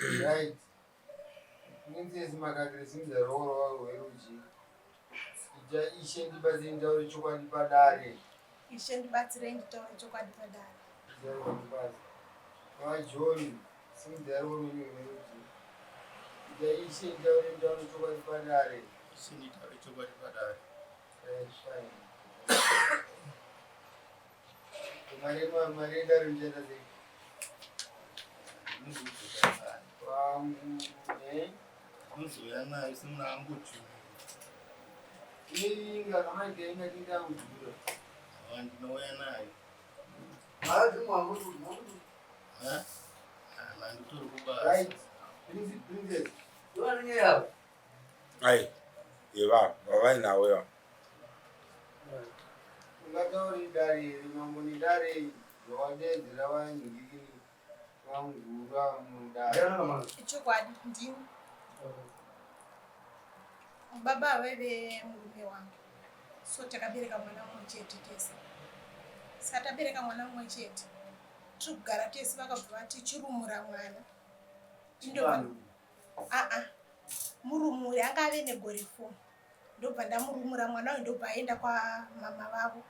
Right. Princess Makadire simudza ruoko rwako rwerudyi. Ita ishe ndibatsirei nditaure chokwadi padare. Ishe ndibatsirei nditaure chokwadi padare. VaJohn simudza ruoko rwenyu rwerudyi. Ita ishe nditaure nditaure chokwadi padare. Ishe nditaure chokwadi padare. Right, fine. Mari mari yedare muchaita sei? Wangu, eh? Unozouya nayo semuna angochura. Inga kamaita inga tinga angochura. Awa ndinouya nayo. Ha? Ah, Handitori kubasa. Right. Princess, princess. Ai, yeva, vavainawo yava. Ungatauri dare here mambo nedare zvawadeedzera vanhingirikini vangura mudare. Ichokwadi ndini. Baba vaive murume wangu. So takabereka mwana mumwe chete tese. Saka tabereka mwana mumwe chete. Tiri kugara tese vakabva vati chirumura mwana. Ndobva aa murumuri anga ave negore 4. Ndobva ndamurumura mwana uyu ndobva aenda kwamama vavo.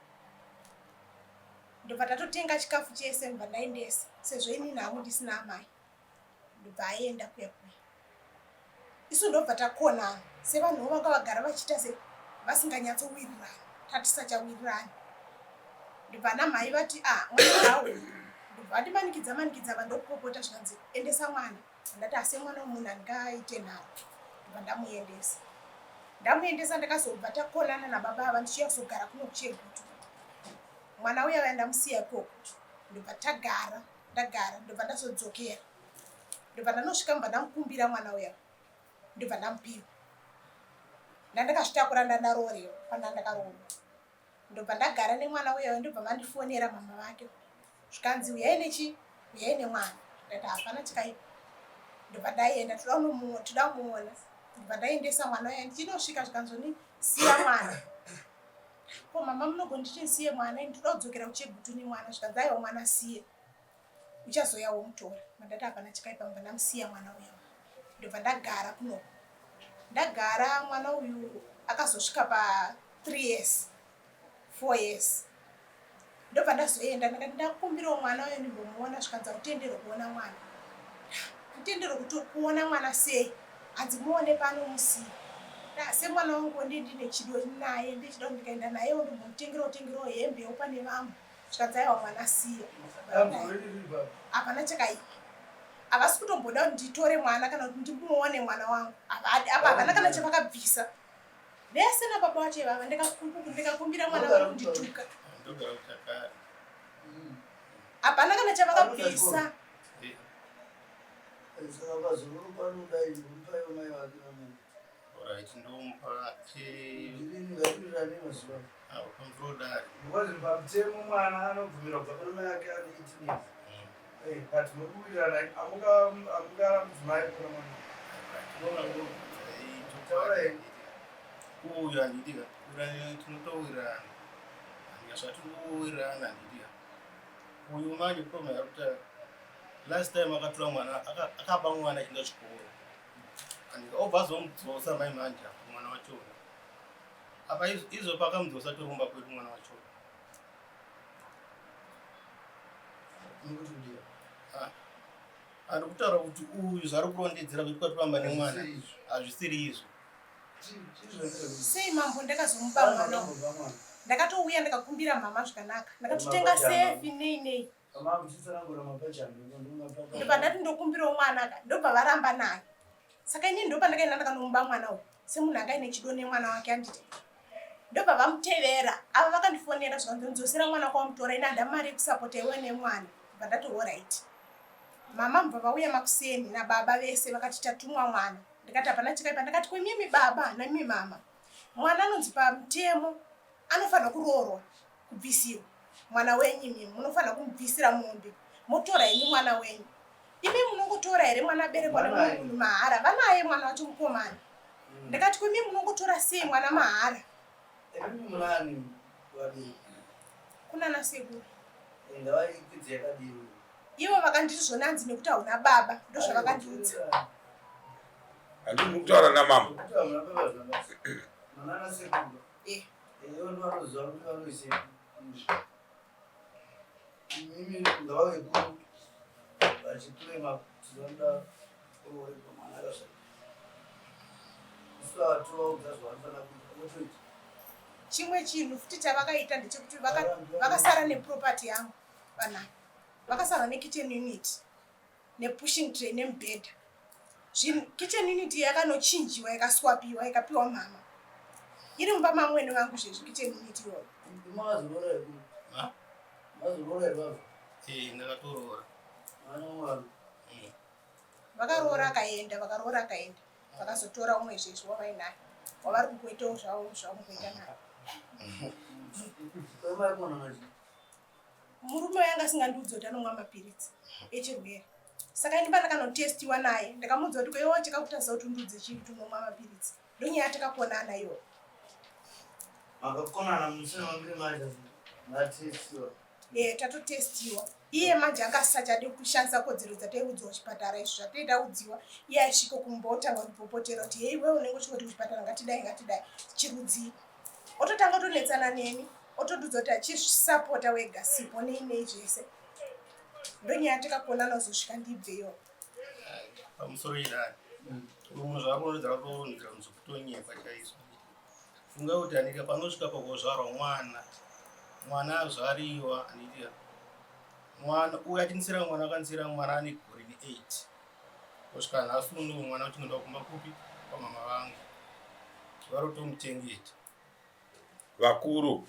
Ndobva tatotenga chikafu chese ndobva ndaendesa sezvo inini hangu ndisina amai. Ndobva aenda kuya kuya. Isu ndobva takonana sevanhuwo vanga vagara vachiita se vasinganyatsowirirani tatisachawirirani. Ndobva ana mhai vati ah mwana haauyi. Ndobva vandimanikidza manikidza vandokupopota zvikanzi endesa mwana. Ndati asi mwana wemunhu handingaite nharo. Ndobva ndamuendesa. Ndamuendesa ndakazobva takonana nababa ava ndichiuya kuzogara kuno kuChegutu. Mwana uya uya ndamusiya ikoko. Ndobva tagara ndagara ndobva ndazodzokera. Ndobva ndanosvika ndobva ndamukumbira mwana uya. Ndobva ndamupiwa. Ndandakazvitakura ndandarorewa pandandakaroorwa. Ndobva ndagara nemwana uya ndobva vandifonera mama vake. Zvikanzi uyai nechi uyai nemwana. Ndati hapana chakaipa. Ndobva ndaenda toda kunomuona toda kumuona. Ndobva ndaendesa mwana uya ndichinosvika zvikanzoni siya mwana. Ko mama munogonditi ndisiye mwana ini ndoda kudzokera kuChegutu nemwana zvikanzi aiwa mwana siye. Uchazouya womutora. Ndati hapana chakaipa ndobva ndamusiya mwana uya. Ndobva ndagara kunoko. Ndagara mwana uyu akazosvika pa 3 years 4 years ndobva ndazoenda ndakati ndakumbirawo mwana uyo ndimbomuona zvikanzi hautenderwe kuona mwana. Kutenderwe kuti kuona mwana sei? Hanzi muone pano musiye. Semwana wangu ndiye ndine chido naye ndichida kuti ndikaenda nayewo ndombomutengerawo tengerawo hembewo pane vamwe. Zvikanzi aiwa mwana siya. Hapana chakaipa. Havasi kutomboda kuti nditore mwana kana kuti ndimuone mwana wangu. Havadi apa havana kana chavakabvisa. Vese nababa vacho ivava ndikakumbira mwana wangu kundituka. Ndogara kuchakare. Hapana kana chavakabvisa. Saka pazororo panodai ndikupaiwo mai vake vamene. Alright, ndomupa Ndirini ngatiwirirane mazuva. pamusoro dare. Because pamutemo mwana anobvumirwa kubva pana mai ake ane 18 years. Eh, but muri kuwirirana amungara mudzimai kuna mwana. Taura henyu. Uyu handitika tinotowirirana handika zvatiri kuwirirana handitika uyu manje problem yakuti last time akatora mwana akaba mwana achienda chikoro handika obva azomudzosa mai manje apo mwana wachona apa izvo pakamudzosa torumba kwedu mwana wachona ari kutaura kuti uyu zvaari kurondedzera kuti kwatiramba nemwana hazvisiri izvo. Sei mambo ndakazomupa mwana uyu. Ndakatouya ndikakumbira mama zvakanaka. Ndakatotenga sefi nei nei. Ndobva ndati ndokumbirawo mwana ka ndobva varamba naye. Saka inini ndopandakaenda ndakanomuba mwana uyu semunhu anga aine chido nemwana wake anditi. Ndobva vamutevera ava vakandifonera zvikanzi ndodzosera mwana kwawamutora ini handa mari yekusapota iwe nemwana. Ndobva ndati horaiti. Mama mubva vauya makuseni nababa vese vakati tatumwa mwana. Ndikati hapana chakaipa ndakati kwemimi baba nemi mama. Mwana anonzi pamutemo anofanira kuroorwa kubvisirwa mwana wenyu imimi munofanira kumubvisira mombe motora henyu mwana wenyu imi munongotora here mwana aberekwa nemumwe munhu mahara vanaye mwana wacho mukomana ndakati kwemi munongotora sei mwana mahara kunana sekuru Ivo vakanditi zvonanzi nekuti hauna baba, ndozvavakandiudza. Handiti muri kutaura namambo? Eh. Imimi ngavave kuru vachiclaima kuti vanoda kuroorerwa mwana akazvarwa. Isu hatovaudza zvavanofanira kuita votoita. Chimwe chinhu futi chavakaita ndechekuti vakasara neproperty yangu vanhu ava. Vakasara nekitchen unit nepushing tray nemubhedha. Zvinhu kitchen unit yakanochinjiwa ikaswapiwa ikapiwa mama. Iri mumba mamwene vangu zvezvi kitchen unit iyoyo. Makazoroora here? Ha? Makazoroora here baba? Eh, ndakatoroora. Mwana wamwana. Vakaroora akaenda, vakaroora akaenda. Vakazotora umwe zvezvi wavainaye. Wavari kungoitawo zvavo zvavangoita naye. Kwemai kuonana chii? Murume uyo anga asingandiudzi kuti anomwa mapiritsi echirwere. Saka ini pandakanotestiwa naye ndakamuudza kuti koiwe chakakutadzisa kuti undiudze chii kuti unomwa mapiritsi. Ndonyaya yatakakonana iyoyo. Makakonana musina mambiri manje matestiwa. Eh, tatotestiwa. Iye manje anga asisachadi kushandisa kodzero dzataiudziwa kuchipatara izvo zvatai taudziwa. Iye aisvika kumba otanga kundipopotera kuti hei iwewe unenge uchingoti kuchipatara ngatidai ngatidai chirudzii. Ototanga kutonetsana neni otondiudza kuti achizvisapota wega sipo nei nei zvese. Ndonyaya takakonana kuzosvika ndibve iyoyo. Pamusoro idai. Munhu zvakurondedzera kutorondedzera zvekutonyepa chaizvo. Funga kuti handika panosvika pakuzvarwa mwana, mwana azvariwa handiti mwana uyu achinisira mwana akanisira mwana ane gore ne8 kusvika nhasi uno mwana uchinoenda kumba kupi kwamama vangu varotomuchengeta. Vakuru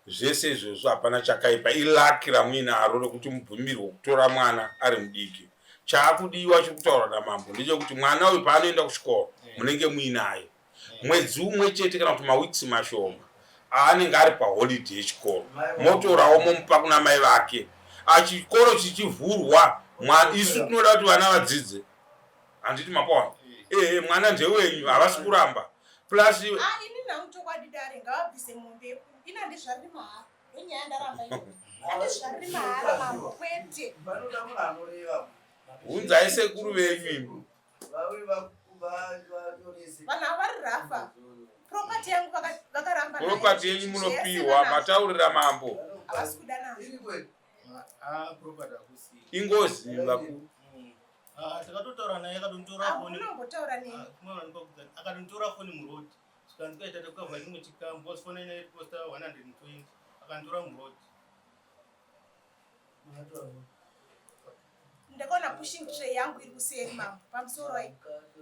zvese izvozvo hapana chakaipa ilaki ramuinaro rekuti mubvumirwe kutora mwana ari mudiki. Chaakudiwa chiri kutaurwa namambo ndechekuti mwana uyu paanoenda kuchikoro munenge muinaye mwedzi umwe chete kana kuti maweeks mashoma aanenge ari paholiday yechikoro motorawo momupa kuna mai vake achikoro chichivhurwa isu tinoda kuti vana vadzidze handiti mapaona ehe mwana ndewenyu havasi kuramba plus ah, ini nangu chokwadi dare ngavabvise mombe ini handizvariri mahara ndonyaya ndaramba iyo handizvariri mahara mambo kwete hunzai sekuru venyu imi vanhu ava vari rafa property yangu vakaramba property yenyu munopiwa mataurira mambo havasi kuda nazvo ah, property hakusi ingozi vakuru ah, takatotaura naye akatonditora foni unombotaura neni ah, akatonditora foni muroad zvikanzi kaita takukavha chimwe chikamu because foni ina ikosta 120 akanditora muroad Ndakaona pushing tray yangu iri kuseri mambo pamusoro iyi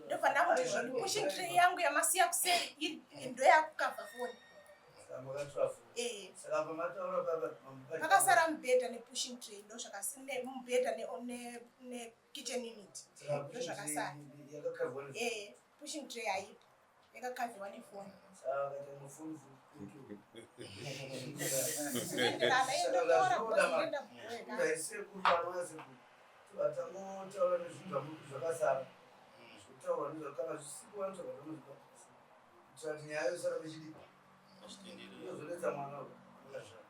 ndobva ndamuti zvoni pushing tray yangu yamasiya kuseri iri ndoyakukavha foni. Eh. Pakasara mubhedha nepushing tray ndozvakasine mubhedha nekitchen unit ndozvakasara. Eh, pushing tray haipo. Yakakavhiwa nefoni. Vatangotaura nezvinhu zvamuri zvakasara zvokutaurwa nezvakana zvisipo vanotsvaga vanozvibata kuitira kuti nyaya yosara pechidiki inozonetsa mwana akazvara.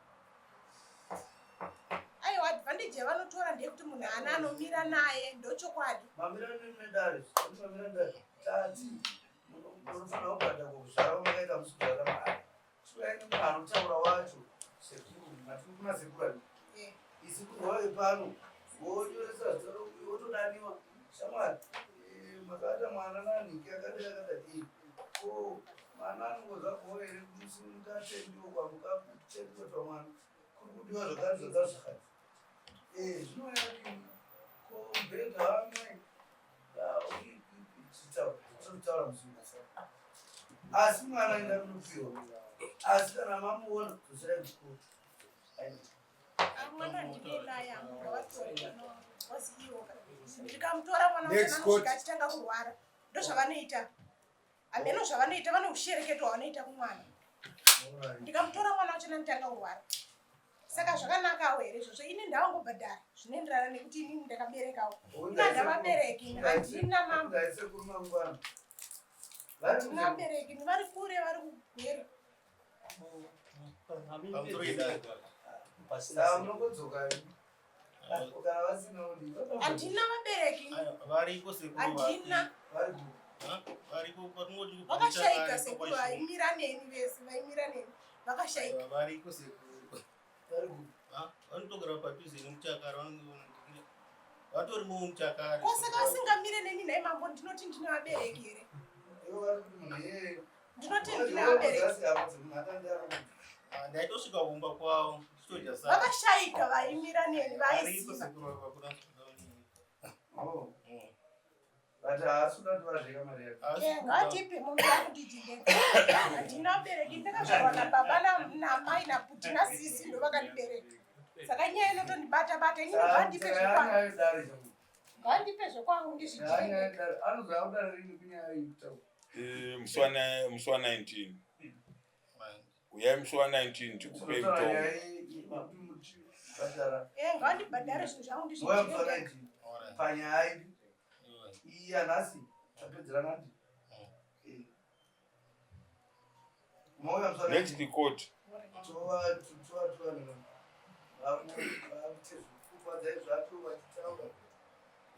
Aiwa, advantage yavanotora ndeyekuti munhu haana anomira naye, ndochokwadi. Mamira nedare, mamira nedare tati munofanira kubhadhara kuzvara kwamakaita musi kuzvara mahara chiuyai nemunhu anotaura wacho sekuru matiri kuna sekuru ani isi kuru wave pano wonyoresa zita wotodaniwa shamwari eh, makata mwana nanhiki akadai akadai ko mwana anongoza bho here musingatendiwo kwamukatendiwa mwana kuri kudiwa zvakati zvakati zvakati eh, zvinouya dini ko mubhedha wamai asi mwana enda kunopiwa asi kana mamuona dzoserai kuchikoro. Ndikamutora mwana wacho achitanga kurwara ndozvavanoita hameno zvavanoita vane ushereketo hwavanoita kumwana ndikamutora mwana wacho nanditanga kurwara saka zvakanakawo here izvozvo ini ndavangobhadhara zvinoenderana nekuti inini ndakaberekawo ina ndavabereki handina mambo handina vabereki ni vari kure vari kugwera Handina vabereki. Variko sekuru. Handina. Variko patingoti Vakashaika sekuru vaimira neni vese vaimira neni. Vakashaika. Variko sekuru. Vanotogara padhuze nemuchakara vatorimo muchakara. Ko saka vasingamire neni nhai mambo ndinoti ndine vabereki here? Ndinoti ndine vabereki. Ndaitosvika kumba kwavo ndichitodya sadza. Vakashaika vaimira neni Variko vaiziva. sekuru vakura. Oh. But haasi kuda kuti vazveka mari yako. Eh, ngatipe mombe yangu ndidinde. Handina vabereki ndakazvarwa nababa namai nabhuti nasisi ndo vakandibereka. Saka nyaya inotondibata bata inini ngandipe Saka zvekwangu. yanyaya yedare changu. Ngandipe zvekwangu ndizvidire Yanyaya ndega. yedare. Anozouya kudare rini kunyaya yekutaura. Eh, musi wa 19 uyai musi wa 19 tikupei Tinotaura mutongo nyaya yemabhadhara. Eh, ngandibhadhare zvinhu zvangu Mouya musi wa ndizvidire ndega. 19 panyaya ipi iyi yanhasi tapedzerana ndi. Eh. Mouya musi wa 19. Next court. Tova tova tova nino. Vakuite zvacho vachitaura.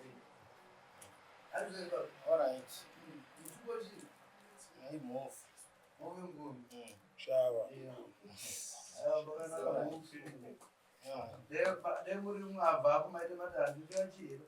Eh. Ari Alright. Muchikochi Haimhofu. move ngoni. Shava. Dai muri mwabva apo maite matandi ndachiyera.